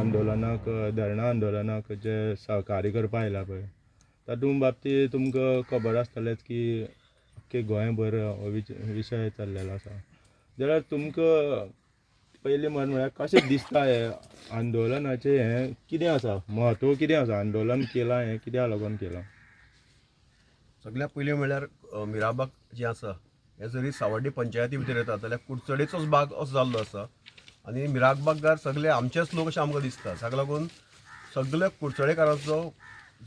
आंदोलनाक, धरणां आंदोलनाक जे सहकार्य करपा आयला पळय, तातूंत बाबतींत तुमकां खबर आसतलेंच की अख्खे गोंयभर हो विशय चल्लेलो आसा. जाल्यार तुमकां पयलीं मत म्हळ्यार कशें दिसता हें आंदोलनाचें, हें कितें आसा म्हत्व, कितें आसा आंदोलन केलां हें कित्याक लागून केलां? सगळ्या पयलीं म्हणल्यार मिराबाग जें आसा हें जरी सावड्डे पंचायती भितर येता जाल्यार कुडचडेचोच भाग असो जाल्लो आसा आनी मिराबागार सगळे आमचेच लोक अशें आमकां दिसता. ताका लागून सगळे कुडचडेकारांचो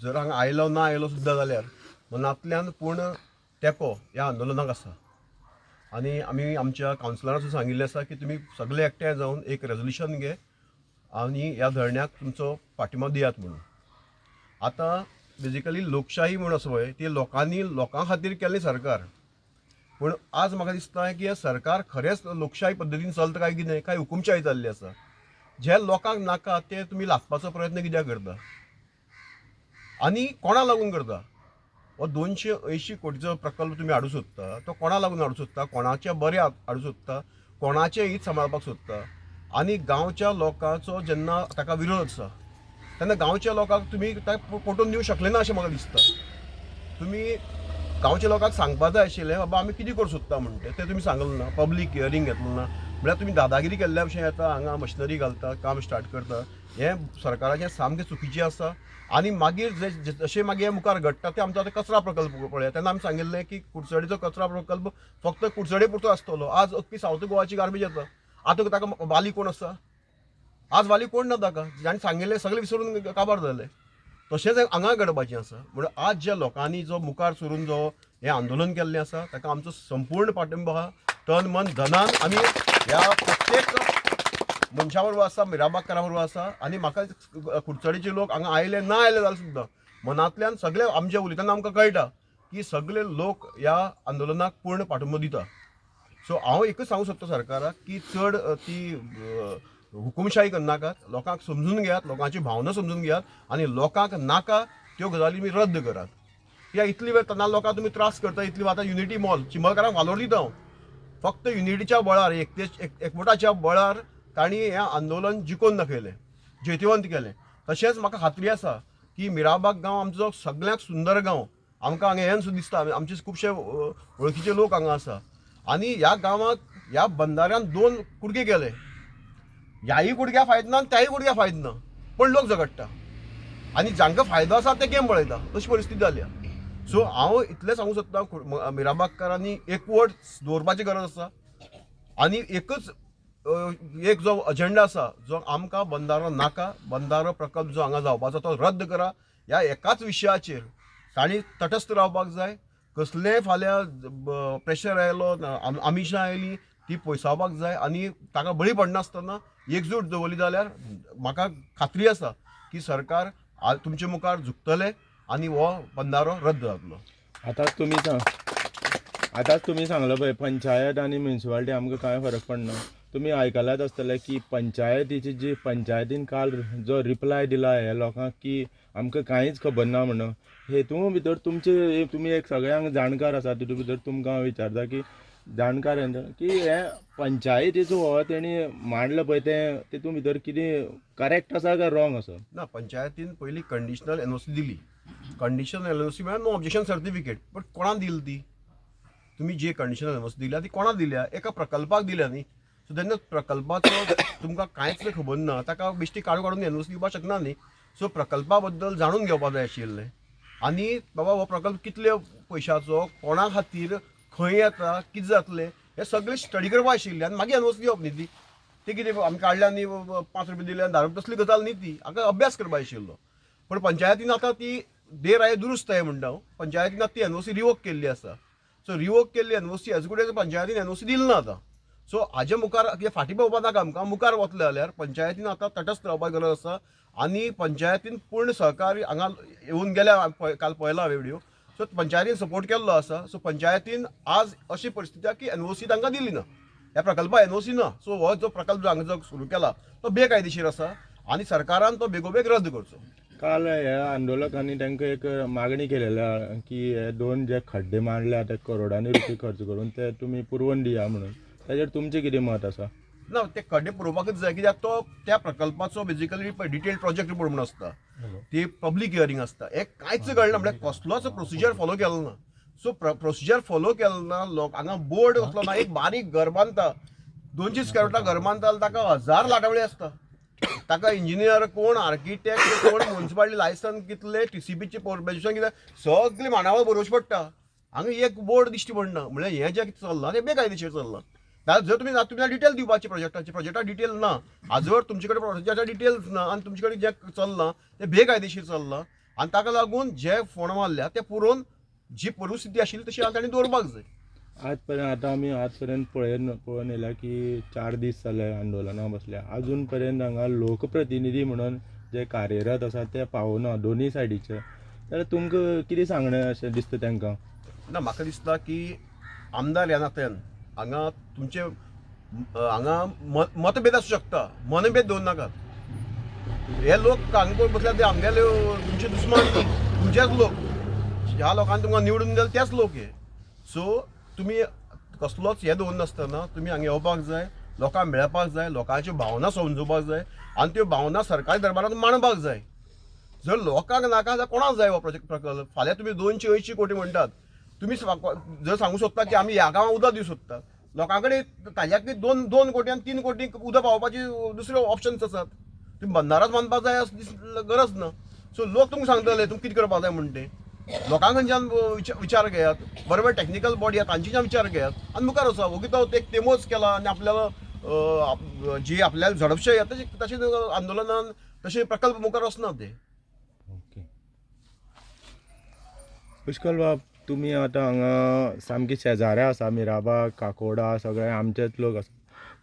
जर हांगा आयलो ना आयलो सुद्दां जाल्यार मनांतल्यान पूर्ण तेंको ह्या आंदोलनाक आसा. आनी आमी आमच्या कावन्सिलरान सुद्दां सांगिल्लें आसा की तुमी सगळे एकठांय जावन एक रेजोल्युशन घे आनी ह्या धरण्याक तुमचो पाठिंबो दियात म्हणून. आतां बेजिकली लोकशाही म्हूण आसा पळय ती लोकांनी लोकां खातीर केल्लें सरकार, पूण आज म्हाका दिसता की हें सरकार खरेंच लोकशाही पद्दतीन चलता काय कितें, काय हुकुमशाही जाल्ली आसा. जे लोकांक नाका ते तुमी लादपाचो प्रयत्न कित्याक करता आनी कोणा लागून करता? हो 280 कोटीचो प्रकल्प तुमी हाडूंक सोदता तो कोणा लागून हाडूंक सोदता, कोणाच्या बरें हाडूंक सोदता, कोणाचें हीत सांबाळपाक सोदता? आनी गांवच्या लोकांचो जेन्ना ताका विरोध आसा तेन्ना गांवच्या लोकांक तुमी ताका पटोवन दिवंक शकले ना अशें म्हाका दिसता. तुमी गांवच्या लोकांक सांगपा जाय आशिल्लें बाबा आमी कितें करूंक सोदता म्हणटे तें तुमी सांगलें ना, पब्लीक हियरींग घेतलें ना, म्हळ्यार तुमी दादागिरी केल्ल्या भशेन येता हांगा मशिनरी घालता, काम स्टार्ट करता. हें सरकाराचें सामकें चुकीचें आसा. आनी मागीर जशें मागीर मुखार घडटा तें आमचो आतां कचरा प्रकल्प पळया, तेन्ना आमी सांगिल्लें की कुडचडेचो कचरा प्रकल्प फक्त कुडचडे पुरतो आसतलो. आज अख्खी सावथ गोवाची गार्बेज येता, आतां ताका वाली कोण आसा? आज वाली कोण ना ताका, जाणें सांगिल्लें सगळें विसरून काबार जालें. तशेंच हांगा घडपाचें आसा. म्हणून आज ज्या लोकांनी जो मुखार सरून जो हें आंदोलन केल्लें आसा ताका आमचो संपूर्ण पाठिंबो आहा. तन मन धनान आमी ह्या प्रत्येक मनशा बरोबर आसा, मिराबागकारा बरोबर आसा. आनी म्हाका कुडचडेचे लोक हांगा आयले ना आयले जाल्यार सुद्दां मनांतल्यान सगळे आमचे उलयतना आमकां कळटा की सगळे लोक ह्या आंदोलनाक पूर्ण पाठिंबो दिता. सो हांव एकूच सांगूंक सोदता सरकाराक की चड ती हुकुमशाही करनाकात, लोकांक समजून घेयात, लोकांची भावना समजून घेयात आनी लोकांक नाका त्यो गजाली तुमी रद्द करात. कित्याक इतली वेळ तेन्ना लोकांक तुमी त्रास करता, इतली आतां युनिटी मॉल चिंबलकारांक वालोर दिता हांव, फक्त युनिटीच्या बळार, एकवटाच्या बळार तांणी हें आंदोलन जिखोवन दाखयलें, जैतिवंत केलें. तशेंच म्हाका खात्री आसा की मिराबाग गांव आमचो सगळ्यांत सुंदर गांव, आमकां हांगा हें सुद्दां दिसता, आमचे खुबशे वळखीचे लोक हांगा आसा. आनी ह्या गांवाक ह्या बंदाऱ्यान 2 कुडके केले, ह्याय कुडक्या फायदो ना आनी त्याय कुडक्या फायदो ना, पण लोक झगडटा आनी जांकां फायदो आसा ते गेम पळयता, अशी परिस्थिती जाल्या. सो हांव इतलें सांगूंक सोदता, मिराबागकारांनी एकवट दवरपाची गरज आसा आनी एकच एक जो अजेंडा आसा जो आमकां बंदारो नाका, बंदारो प्रकल्प जो हांगा जावपाचो तो रद्द करा, ह्या एकाच विशयाचेर तांणी तटस्थ रावपाक जाय. कसलेंय फाल्यां प्रेशर आयलो, आमिशां आयलीं ती पयसावपाक जाय आनी ताका बळी पडनासतना एकजूट दवरली जाल्यार म्हाका खात्री आसा की सरकार तुमचे मुखार झुकतलें आनी हो बंदारो रद्द जातलो. आतांच तुमी सांगलो पळय पंचायत आनी म्युनिसिपालिटी आमकां कांय फरक पडना. तुमी आयकलात आसतलें की पंचायतीची जी पंचायतीन काल जो रिप्लाय दिला हे लोकांक की आमकां कांयच खबर ना म्हणून, हेतून भितर तुमचे तुमी एक सगळ्यांक जाणकार आसा, तितून भितर तुमकां हांव विचारता की जाणकार की हे पंचायतीचो हो तेणी मांडलं पळय तें तितून भितर कितें करेक्ट आसा काय रॉंग आसा? ना, पंचायतीन पयलीं कंडिशनल एनओसी दिली. कंडिशनल एनओसी म्हळ्यार नो ऑब्जेक्शन सर्टिफिकेट. बट कोणाक दिली ती? तुमी जे कंडिशनल एनओसी दिल्या ती कोणाक दिल्या? एका प्रकल्पाक दिल्या न्ही. सो तेन्ना प्रकल्पाचो तुमकां कांयच खबर ना, ताका बेश्टी काडून काडून एनओसी दिवपाक शकना न्ही. सो प्रकल्पा बद्दल जाणून घेवपाक जाय आशिल्लें आनी बाबा हो प्रकल्प कितले पयशाचो, कोणा खातीर, खंय येता, कितें जातलें हें सगळें स्टडी करपाक आशिल्लें आनी मागीर एनओसी दिवप न्ही ती. ती कितें आमी काडल्या आनी 5 रुपया दिले आनी 10 रुपया, तसली गजाल न्ही ती. हाका अभ्यास करपाक आशिल्लो. पूण पंचायतीन आतां ती देर आहे दुरुस्त आहे म्हणटा हांव, पंचायतीन आतां ती एनओसी रिवोक केल्ली आसा. सो रिवोक केल्ली एनओसी एज गुड एज पंचायतीन एनओसी दिली ना आतां. सो हाजे मुखार कितें फाटीं पळोवपा नाका आमकां, मुखार वतले जाल्यार पंचायतीन आतां तटस्थ रावपाक गरज आसा आनी पंचायतीन पूर्ण सहकार्य हांगा येवन गेल्या, काल पळयला हांवें व्हिडियो. सो पंचायतीन सपोर्ट केल्लो आसा. सो पंचायतीन आज अशी परिस्थिती आसा की एनओसी तांकां दिली ना, ह्या प्रकल्पाक एनओसी ना. सो हो जो प्रकल्प जो हांगा जो सुरू केला तो बेकायदेशीर आसा आनी सरकारान तो बेगोबेग रद्द करचो. काल ह्या आंदोलकांनी तांकां एक मागणी केलेली आहा की हे 2 जे खड्डे मांडल्या ते करोडांनी रुपये खर्च करून ते तुमी पुरवण दिया म्हणून, ताजेर तुमचें कितें मत आसा? ना, ते खड्डे पुरोवपाकच जाय, कित्याक तो त्या प्रकल्पाचो बेजिकली डिटेल प्रोजेक्ट रिपोर्ट म्हणून आसता, ती पब्लीक हियरींग आसता. हें कांयच घडना, म्हळ्यार कसलोच प्रोसिजर फॉलो केलो ना. सो प्रोसिजर फॉलो केलो ना, लोक हांगा बोर्ड कसलो ना. एक बारीक घर बांदता, 200 स्क्वेअर फुटां घर बांदता जाल्यार ताका 1000 लाटावळी आसता. ताका इंजिनियर कोण, आर्किटेक्ट कोण, मुन्सिपालिटी लायसन कितले, टीसीबीचे परमिशन कितें, सगळी मांडावळ बरोवची पडटा. हांगा एक बोर्ड दिश्टी पडना. म्हळ्यार हें जें कितें चल्लां तें बेकायदेशीर चल्लां. जाल्यार जर तुमी तुमकां डिटेल दिवपाची प्रोजेक्टाची, प्रोजेक्टा डिटेल ना आजवर तुमचे कडेन, प्रोजेक्टाच्या डिटेल्स ना आनी तुमचे कडेन जें चल्लां तें बेकायदेशीर चल्लां. आनी ताका लागून जे फोंड मारल्या ते पुरोवन जी परिस्थिती आशिल्ली तशी आतां तांणी दवरपाक जाय. आजपर्यंत आतां आमी आजपर्यंत पळोवन येयल्या की 4 दीस जाले आंदोलना बसल्या, अजून पर्यंत हांगा लोकप्रतिनिधी म्हणून जे कार्यरत आसा ते पावना दोनूय सायडीचे. जाल्यार तुमकां कितें सांगणें अशें दिसता तांकां? ना, म्हाका दिसता की आमदार ह्या नात्यान हांगा तुमचे हांगा मतभेद आसूं शकता, मनभेद दवरू नाकात. हे लोक हांगा पळय बसल्या ते आमगेले तुमचे दुस्मान न्ही, तुमचेच लोक, ह्या लोकांनी तुमकां निवडून दिले तेच लोक हे. सो तुमी कसलोच हें दवरनासतना तुमी हांगा येवपाक जाय, लोकांक मेळपाक जाय, लोकांच्यो भावना समजुपाक जाय आनी त्यो भावना सरकारी दरबारांत मांडपाक जाय. जर लोकांक नाका जाल्यार कोणाक जाय हो प्रोजेक्ट प्रकल्प? फाल्यां तुमी 280 कोटी म्हणटात, तुमी जर सांगू सोदता की आमी ह्या गांवांत उदक दिवं सोदता, लोकां कडेन ताज्याकय 2 कोटी आनी 3 कोटी उदक पावोवपाची दुसरे ऑप्शन्स आसात. तुमी बंदाराच बांदपाक जाय अशें गरज ना. सो लोक तुमकां सांगतले तुमकां कितें करपाक जाय म्हण तें. लोकां कडच्यान विचार घेयात, बरोबर टॅक्निकल बॉडी आहा तांच्यान विचार घेयात आनी मुखार वचा. ओगी तो एक तेमोच केला आनी आपल्याला जी आपल्याला झडपशे येता तशें आंदोलनान तशे प्रकल्प मुखार वचना ते. ओके पुष्कल बाब, तुमी आतां हांगा सामकी शेजाऱ्या आसा, मिराबाग, काकोडा सगळे आमचेच लोक आसा.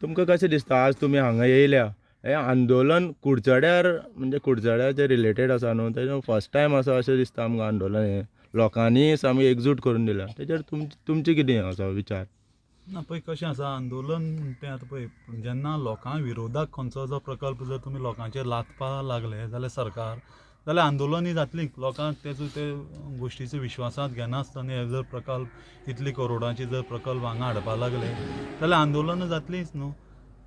तुमकां कशें दिसता आज तुमी हांगा येयल्या, हें आंदोलन कुडचड्यार म्हणजे कुडचड्याचे रिलेटेड आसा न्हू, तेजें फर्स्ट टायम आसा अशें दिसता आमकां. आंदोलन हें लोकांनी सामकें एकजूट करून दिलां, तेजेर तुमचें कितें आसा विचार? ना पळय कशें आसा आंदोलन म्हणटा तें आतां पळय जेन्ना लोकां विरोधाक खंयचो जो प्रकल्प जर तुमी लोकांचेर लादपा लागले जाल्यार सरकार, जाल्यार आंदोलन ही जातली. लोकांक तेजो ते गोश्टीचो विश्वासांत घेनासतना हे जर प्रकल्प इतले करोडांचे जर प्रकल्प हांगा हाडपा लागले जाल्यार आंदोलनां जातलींच न्हू.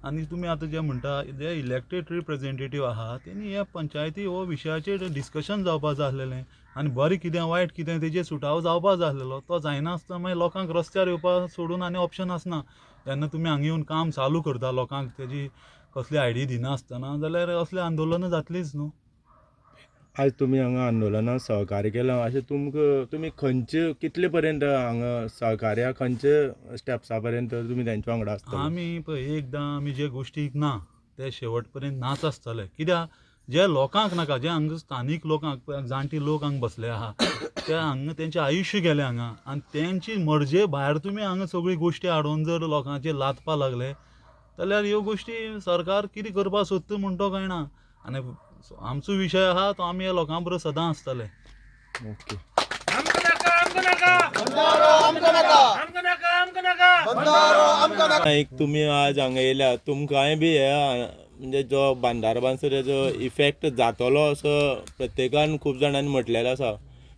आनी तुमी आतां जे म्हणटा जे इलेक्टेड रिप्रेजेंटेटीव आहा तेणी ह्या पंचायती हो विशयाचेर डिस्कशन जावपा जाय आसलेलें आनी बरें कितें वायट कितें तेजेर सुटावो जावपा जाय आसलेलो. तो जायना आसतना मागीर लोकांक रस्त्यार येवपा सोडून आनी ऑप्शन आसना. जेन्ना तुमी हांगा येवन काम चालू करता लोकांक तेजी कसली आयडिया दिनासतना जाल्यार असलें आंदोलनां जातलींच न्हू. आज तुमी हांगा आंदोलनाक सहकार्य केलां, अशें तुमकां तुमी खंयचे कितले पर्यंत हांगा सहकार्या खंयचे स्टेप्सा पर्यंत तुमी तेंच्या वांगडा आसतले? आमी पळय एकदां आमी जे गोश्टीक ना ते शेवट पर्यंत नाच आसतले. कित्याक जे लोकांक नाका, जे हांगा स्थानीक लोकांक जाणटी लोक हांगा बसले आहा ते हांगा तेंचें आयुश्य गेलें हांगा आनी तेंची मर्जे भायर तुमी हांगा सगळी गोश्टी हाडून जर लोकांचेर लादपा लागले जाल्यार ह्यो गोश्टी सरकार कितें करपाक सोदता म्हण तो कळना. आनी आमचो विशय आहा तो आमी ह्या लोकां बरोबर सदां आसतले. ओके. एक तुमी आज हांगा येयल्या, तुमकांय बी हे म्हणजे जो बांदारो बांदता तेजो इफेक्ट जातलो असो प्रत्येकान खूब जाणांनी म्हटलेलें आसा,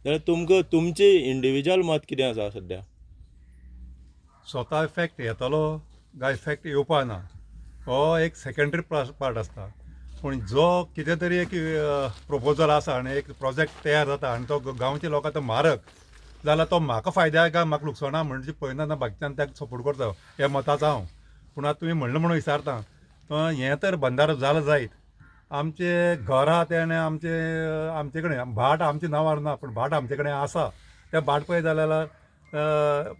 जाल्यार तुमकां तुमचें इंडिविज्युअल मत कितें आसा सद्या? स्वता इफेक्ट येतलो काय इफेक्ट येवपा ना हो एक सेकेंडरी पार्ट आसता. पूण जो कितें तरी एक प्रोपोजल आसा आनी एक प्रोजेक्ट तयार जाता आनी तो गांवच्या लोकांक तो म्हारग जाल्यार तो म्हाका फायद्याक काय म्हाका लुकसाणा म्हणजे पळयना ना, बाकीच्यान ताका सपोर्ट करता ह्या मताचो हांव. पूण आतां तुवें म्हणलें म्हणून विचारता, हें तर बंदारो जाला जायत, आमचें घर आहा तें आनी आमचे कडेन भाट आमच्या नांवार ना पूण भाट आमचे कडेन आसा. त्या भाट पळयत जाल्यार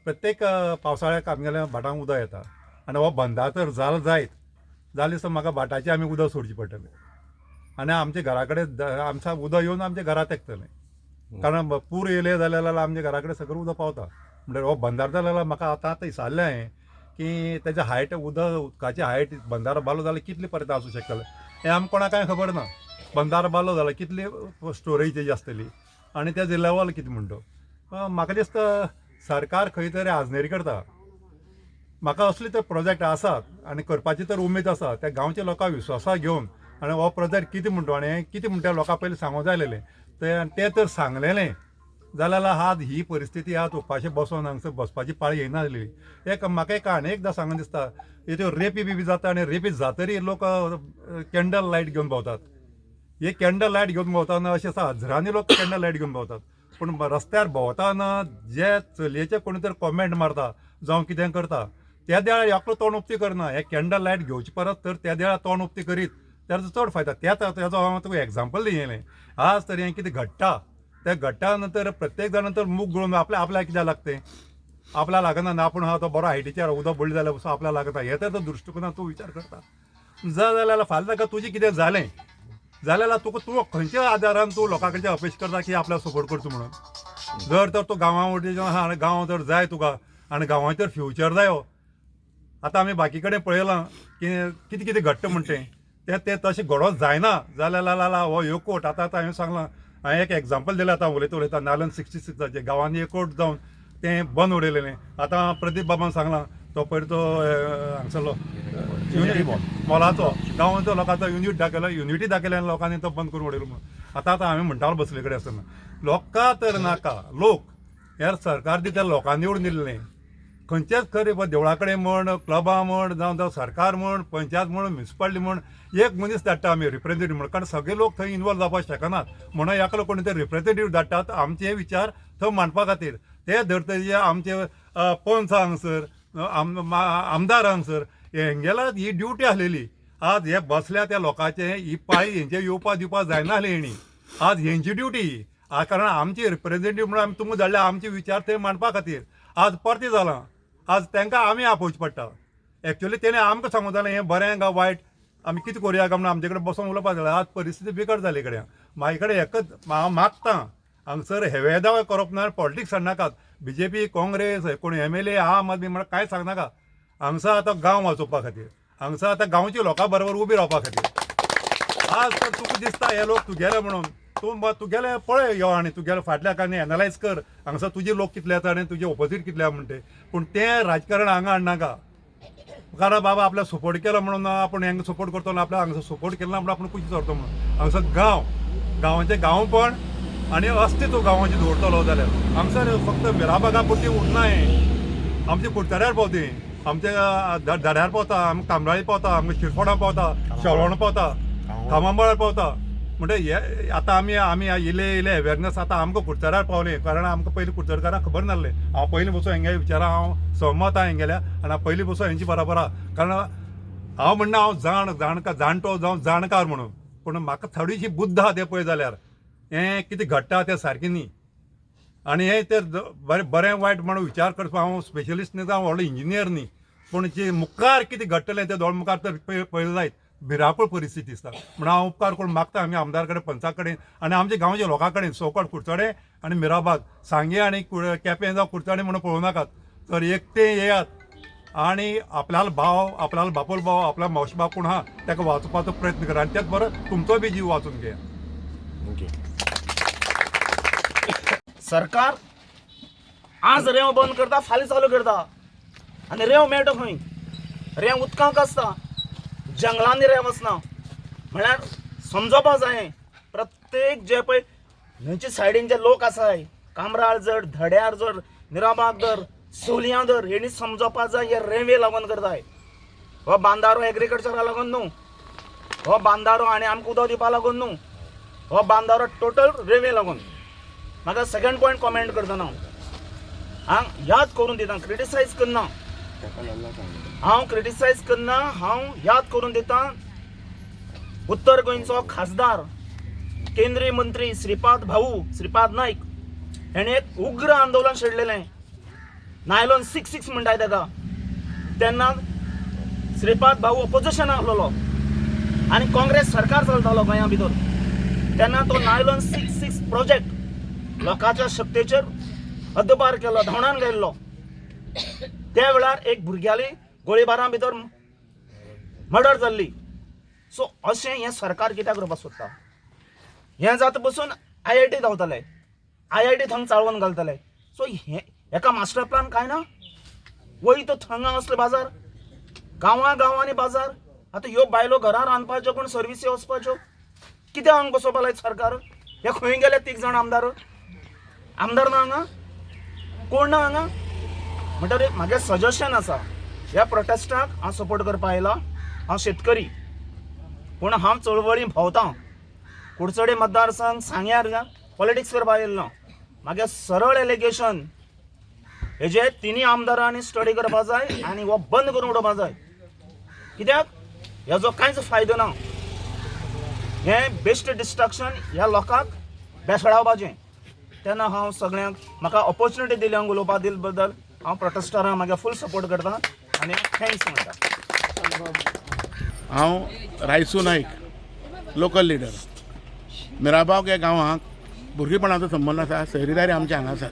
प्रत्येक पावसाळ्याक आमगेल्या भाटांक उदक येता आनी हो बंदारो तर जाला जायत जालें दिसा म्हाका भाटाचें आमी उदक सोडचें पडटलें आनी आमच्या घरा कडेन आमच्या उदक येवन आमच्या घरांत तेकतलें. कारण पूर येयले जाल्यार आमच्या घरा कडेन सगळें उदक पावता. म्हणल्यार हो बंदारो जालो जाल्यार म्हाका आतां आतां विचारलें हांवें की तेजें हायट उदकाची हायट बंदारो बांदलो जाल्यार कितले पर्यंत आसूं शकतलें हें आमकां कोणाक कांय खबर ना. बंदारो बांदलो जाल्यार कितली स्टोरेज तेजी आसतली आनी तेजें लेवल कितें म्हणटा. म्हाका दिसता सरकार खंय तरी आजनेरी करता. म्हाका असले तर प्रोजेक्ट आसात आनी करपाची तर उमेद आसा, त्या गांवच्या लोकांक विश्वासा घेवन आनी हो प्रोजेक्ट कितें म्हणटा आनी हें कितें म्हणटा लोकां पयलीं सांगूंक जाय आसलेलें, तें तर सांगलेलें जाल्यार आज ही परिस्थिती आज उपाशी बसोन हांगसर बसपाची पाळी येना जाली. एक म्हाका एक आनी एकदां सांगून दिसता, त्यो रेपी बी जाता आनी रेपी जातरी लोक कॅन्डल लायट घेवन भोंवतात. हे कॅन्डल लायट घेवन भोंवताना अशें आसा, हजरांनी लोक कॅन्डल लायट घेवन भोंवतात, पूण रस्त्यार भोंवताना जे चलयेचे कोणी तर कॉमेंट मारता जावं कितें करता, त्या वेळार एकलो तोंड उक्ती करना. हे कॅन्डल लायट घेवचे परस तर त्या वेळार तोंड उक्ती करीत तेजो चड फायदा. तेजो हांव तुका एग्जाम्पल दियलें. आज तर हें कितें घडटा तें घडटा नंतर प्रत्येक जाण नंतर मूग गळून आपल्या आपल्याक कित्याक लागतें, आपल्याक लागना ना, आपूण आहा तो बरो आयटीचेर उदक बुडलें जाल्यार पसून आपल्याक लागता. हे तर तो दृश्टिकोनान तूं विचार करता. जा जाल्यार फाल्यां ताका तुजें कितें जालें जाल्यार तुका तूं खंयच्या आदारान तूं लोकां कडच्यान अपेक्ष करता की आपल्याक सपोर्ट करचो म्हणून. जर तर तूं गांवां वटेन आहा आनी गांव जर जाय तुका आनी गांवाचेर फ्युचर जायो. आतां आमी बाकी कडेन पळयलां की कितें कितें घडटा म्हण तें तें तें तशें घडोवंक जायना जाल्यार ला हो एकवट. आतां आतां हांवें सांगलां, हांवें एक एग्जाम्पल दिलें आतां उलयता उलयता नालन 66 गांवांनी एकवट जावन तें बंद उडयलेलें. आतां प्रदीप बाबान सांगलां तो पयर तो हांगसरलो युनिट मोलाचो गांवांचो लोकांचो युनिट दाखयलो, युनिटी दाखयल्या लोकांनी तो बंद करून उडयलो म्हणून. आतां आतां हांवें म्हणटालो बसले कडेन आसतना लोकां तर नाका, लोक ह्या सरकार दिता लोकांनी निवडून दिल्लें खंयचेच खरें देवळा कडेन म्हण, क्लबां म्हण, जावं सरकार म्हण, पंचायत म्हण, म्युनिसिपालिटी म्हण, एक मनीस धाडटा आमी रिप्रेझेंटेटीव म्हण, कारण सगळे लोक थंय इनवॉल्व जावपाक शकनात म्हणून एकलो कोणी तरी रिप्रेझेंटेटीव धाडटात आमचे विचार थंय मांडपा खातीर. ते धरतरी आमचे पंच हांगसर, आमदार हांगसर हेंगेला ही ड्युटी आसलेली. आज हे बसल्या त्या लोकांचे ही पाळी हेंचे येवपा दिवपा जायना आसली हेणी, आज हेंची ड्युटी ही. कारण आमची रिप्रेझेंटेटीव म्हणून आमी तुमकां धाडल्या आमचे विचार थंय मांडपा खातीर. आज परतें जालां, आज तांकां आमी आपोवचें पडटा. एक्चुअली तेणें आमकां सांगूं जालें हें बरें काय वायट, आमी कितें करुया काय म्हणून आमचे कडेन बसोन उलोवपाक जालें. आज परिस्थिती बिकट जाली कडेन. म्हाजे कडेन एकच हांव मागता हांगसर हेवे दावे करप ना, पॉलिटिक्स हाडनाकात. बीजेपी काँग्रेस कोण एमएलए आम आदमी म्हणून कांय सांगनाका. हांगसर आतां गांव वाचोवपा खातीर, हांगसर आतां गांवच्या लोकां बरोबर उबी रावपा खातीर. आज तर तुका दिसता हे लोक तुगेले म्हणून, तूं तुगेले पळय यो आनी तुगेले फाटल्या कांय एनालायज कर हांगसर तुजे लोक कितले येता आनी तुजे ओपोजीट कितले आहा म्हणटे. पूण तें राजकारण हांगा हाडनाका, कारण बाबा आपल्याक सपोर्ट केलो म्हणून आपूण हांगा सपोर्ट करतलो, आपल्याक हांगसर सपोर्ट केलो ना म्हणून आपूण कुशी सरतो म्हणून. हांगसर गांव गांवाचें गांवपण आनी अस्तित्व गांवाचें दवरतलो जाल्यार हांगसर फक्त मिराबागा पुरती उरना हें, आमच्या कुडचड्यार पावती, आमच्या धड्यार पावता, आमकां कामराळी पावता, आमकां शिरफोडां पावता, शेवण पावता, खामांबळार पावता. म्हणजे हे आतां आमी आमी इले इले अवेरनेस आतां आमकां कुडचड्यार पावलें, कारण आमकां पयलीं कुडचडकारांक खबर नासलें. हांव पयलीं बसून हेंगे विचारा हांव सहमत आहा हेंगेल्या आनी हांव पयलीं बसून हेंची बराबर आहा, कारण हांव म्हणना हांव जाण जाणकार जाणटो जावं जाणकार म्हणून, पूण म्हाका थोडीशी बुद्द आहा तें पळय जाल्यार हें कितें घडटा तें सारकें न्ही. आनी हें ते बरें बरें वायट म्हणून विचार करपा हांव स्पेशलिस्ट न्ही जावं व्हडलो इंजिनियर न्ही, पूण जे मुखार कितें घडटलें तें दोळ मुखार तर पळयलें जायत भिरांकूळ परिस्थिती दिसता. म्हणून हांव उपकार करून मागता आमी आमदार कडेन, पंचा कडेन आनी आमच्या गांवच्या लोकां कडेन, सोकड कुडचडे आनी मिराबाग, सांगे आनी केपें जावं कुडचडे म्हणून पळोवं नाकात, तर एकटे येयात आनी आपल्यालो भाव, आपल्यालो बापोल भाव, आपल्या मावशी भाव कोण आहा ताका वाचोवपाचो प्रयत्न करा आनी त्याच बरोबर तुमचो बी जीव वाचून घेया. Thank you. सरकार आज रेंव बंद करता, फाल्यां चालू करता. आनी रेंव मेळटा खंय? रेंव उदकांक आसता, जंगलांनी रेंव आसना. म्हळ्यार समजोपा जाय प्रत्येक जे पळय न्हंयचे सायडीन जे लोक आसाय, कामराळ जर, धड्यार जर, निराबाग धर, सोलयां धर, हेणी समजोपा जाय हे रेंवे लागून करताय. हो बांदारो एग्रीकल्चरा लागून न्हू, हो बांदारो आनी आमकां उदक दिवपा लागून न्हू, हो बांदारो टोटल रेंवे लागून. म्हाका सेकंड पॉयंट कॉमेंट करतना हांव याद करून दिता, क्रिटिसायज करना, हांव क्रिटिसायज करना, हांव याद करून दिता उत्तर गोंयचो खासदार केंद्रीय मंत्री श्रीपाद भाऊ श्रीपाद नायक हेणें एक उग्र आंदोलन छेडलेलें, नायलॉन 66 म्हणटाय ताका. तेन्ना श्रीपाद भाऊ ओपोजिशनाक आसलेलो आनी काँग्रेस सरकार चलतालो गोंया भितर. तेन्ना तो नायलॉन 66 प्रोजेक्ट लोकांच्या शक्तेचेर हद्दपार केलो, धांवडावन गेल्लो. त्या वेळार एक भुरग्याली गोळीबारां भितर मर्डर जाल्ली. सो अशें हें सरकार कित्याक करपाक सोदता? हें जाता बसून आयआयटी धांवतले, आयआयटी थंग चाळोवन घालतले. सो हें हेका मास्टर प्लान कांय ना. वयता थंगा असले बाजार, गांवां गांवांनी बाजार. आतां ह्यो बायलो घरां रांदपाच्यो कोण सर्विसी वचपाच्यो, कित्याक हांगा बसोवपा लायत सरकार? हे खंय गेले तीग जाण आमदार? आमदार ना हांगा, कोण ना हांगा. म्हणटकीर म्हागें सजेशन आसा, ह्या प्रोटेस्टाक हांव सपोर्ट करपा आयला. हांव शेतकरी पूण हांव चळवळी भोंवता. कुडचडे मतदारसंघ सांग्यार पॉलिटिक्स करपा आयिल्लो ना. म्हागे सरळ एलिगेशन हेजे तिनूय आमदारांनी स्टडी करपा जाय आनी हो बंद करून उडोवपा जाय. कित्याक हेजो कांयच फायदो ना. हें बेस्ट डिस्ट्रक्शन ह्या लोकांक बेसळावपाचें. तेन्ना हांव सगळ्यांक म्हाका ऑपॉर्चुनिटी दिल्या उलोवपा दिल बद्दल हांव प्रोटेस्टरांक म्हागे फूल सपोर्ट करता आनी thanks म्हणटा. हांव रायसू नायक, लोकल लिडर. मिराबाग ह्या गांवाक भुरगेपणाचो संबंद आसा. सैरीदारी आमचे हांगा आसात.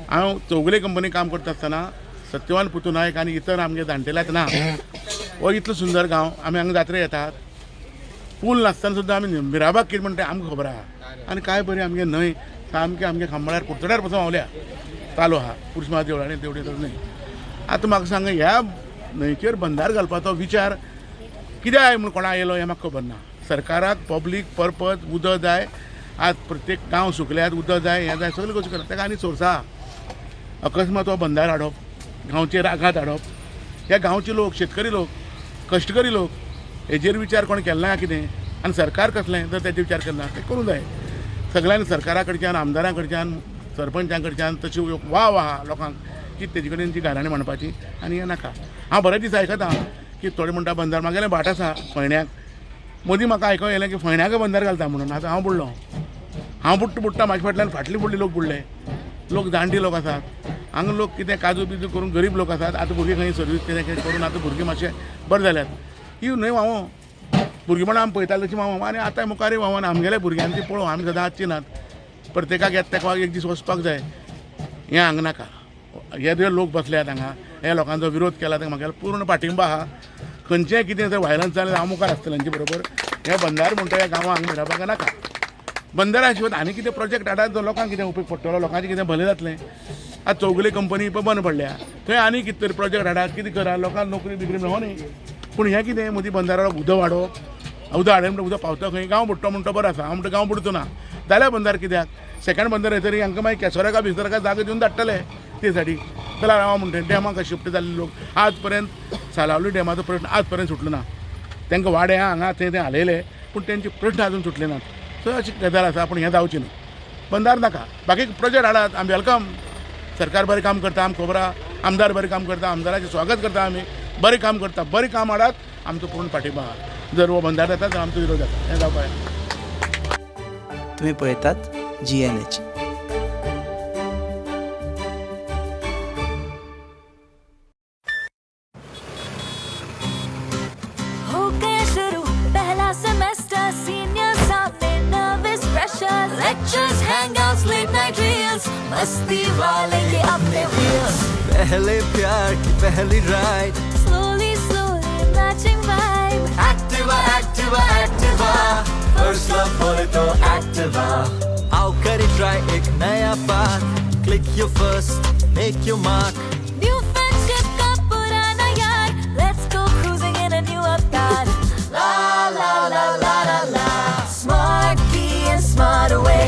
हांव चौगुले कंपनी काम करता आसतना सत्यवान पुतू नायक आनी इतर आमगे जाणटेल्याक ना हो इतलो सुंदर गांव. आमी हांगा जात्रे येतात, पूल नासतना सुद्दां आमी मिराबाग कितें म्हणटा आमकां खबर आहा. आनी काय बरी आमगे न्हंय सामकी आमगे खांबळ्यार कुडचड्यार पसून व्हांवल्या चालू आहा. पुरुष देवळांनी आनी तेवडी तर न्हंय. आतां म्हाका सांग, ह्या न्हंयचेर बंदार घालपाचो विचार कित्याक म्हूण कोणा येयलो हें म्हाका खबर ना. सरकाराक पब्लीक पर्पज उदक जाय. आज प्रत्येक गांव सुकल्यात, उदक जाय, हें जाय, सगळ्यो गोश्टी करता. ताका आनी सोर्स आहा. अकस्मात हो बंदार हाडप, गांवचेर आघात हाडप, ह्या गांवचे लोक, शेतकरी लोक, कश्टकरी लोक हेजेर विचार कोण केलो ना कितें? आनी सरकार कसलें जर तेजेर विचार केलो ना तें करूंक जाय सगळ्यांनी. सरकारा कडच्यान, आमदारां कडच्यान, सरपंचां कडच्यान तशी वाव आहा लोकांक की तेजे कडेन ती गाराणीं मांडपाची आनी हें नाका. हांव बरें दीस आयकतां की थोडे म्हणटा बंदार. म्हागेलें भाट आसा फळण्याक. मदीं म्हाका आयकोंक येयलें की फळण्याक बंदार घालता म्हणून. आतां हांव बुडलो. हांव बुडटा बुडटा म्हाजे फाटल्यान फाटली फुडली लोक बुडले. लोक जाणटे लोक आसात हांगा. लोक कितें काजू बिजू करून गरीब लोक आसात. आतां भुरगीं खंय सर्वीस कितें कितें करून आतां भुरगीं मातशें बरें जाल्यात. ही न्हंय व्हांवो भुरगेपणां आमी पळयताले तशी व्हांवो आनी आतां मुखारय व्हांवोन आमगेल्या भुरग्यांची पळोवं. आमी सदांच चिनात प्रत्येकाक येता तेका एक दीस वचपाक जाय. हें हांगा नाका. हे जे लोक बसल्यात हांगा, हे लोकांचो विरोध केला तांकां म्हागेलो पूर्ण पाठिंबा आहा. खंयचें कितें जर वायलन्स जालें हांव मुखार आसतलें तेंचे बरोबर. हे बंदार म्हणटा ह्या गांवांक मिराबागा नाका. बंदरा शिवाय आनी कितें प्रोजेक्ट हाडात जो लोकांक कितें उपेग पडटलो, लोकांचें कितें भलें जातलें. आतां चौगुले कंपनी पळय बंद पडल्या, थंय आनी कितें तरी प्रोजेक्ट हाडात, कितें करा, लोकांक नोकरी बिकरी मेळो न्ही. पूण हें कितें मदीं बंदारा उदक वाडोवप, उदक हाडलें म्हणटा उदक पावता खंय? गांव बुडटो म्हणटा बरो आसा. हांव म्हणटा गांव बुडचो ना जाल्यार बंदार कित्याक? सेकंड बंदर येतरी हांकां मागीर केसोराका बिसोराका जागा दिवन धाडटले ते साठी. चला हांव म्हणटा डॅमाक शिफ्ट जाल्ले लोक आज पर्यंत सालावली डॅमाचो प्रश्न आज पर्यंत सुटलो ना. तांकां वाडे हांगा थंय थंय हालयले पूण तेंचे प्रश्न अजून सुटले नात. सो अशी गजाल आसा. पूण हें जावचें न्हू, बंदार नाका. बाकी प्रोजेक्ट हाडात, आमी welcome. सरकार बरें काम करता आमकां खबर आहा. आमदार बरें काम करता, आमदाराचें स्वागत करता आमी. बरें काम करता, बरें काम हाडात, आमचो पूर्ण पाठिंबा आहा. जर हो बंदार जाता तर आमचो विरोध जाता, हें जावपाक जाय. तुम्ही पळयतात जीएनएच. हो गया शुरू पहला सेमेस्टर, सीनियर सामने nervous pressure, lectures, hangouts, late night reels, मस्ती वाले ये अपने व्हील्स. पहले प्यार की पहली ride, slowly slowly matching vibe. Activa, Activa, Activa, first love बोले तो एक्टिवा. आओ करे ट्राई एक नया path, click your first, make your mark. New friendship का पुराना यार, let's go cruising in a new avatar. La la la la la la. Smart key and smart away,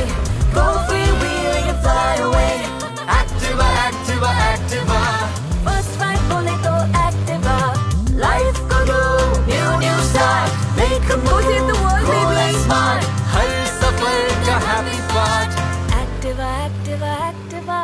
go freewheeling and fly away. Activa, Activa, Activa. First ride बोले तो Activa. Life को दो new new start, make a Go save the world, cool baby. And smart, हर सफर का happy part. Activa, Activa, Activa.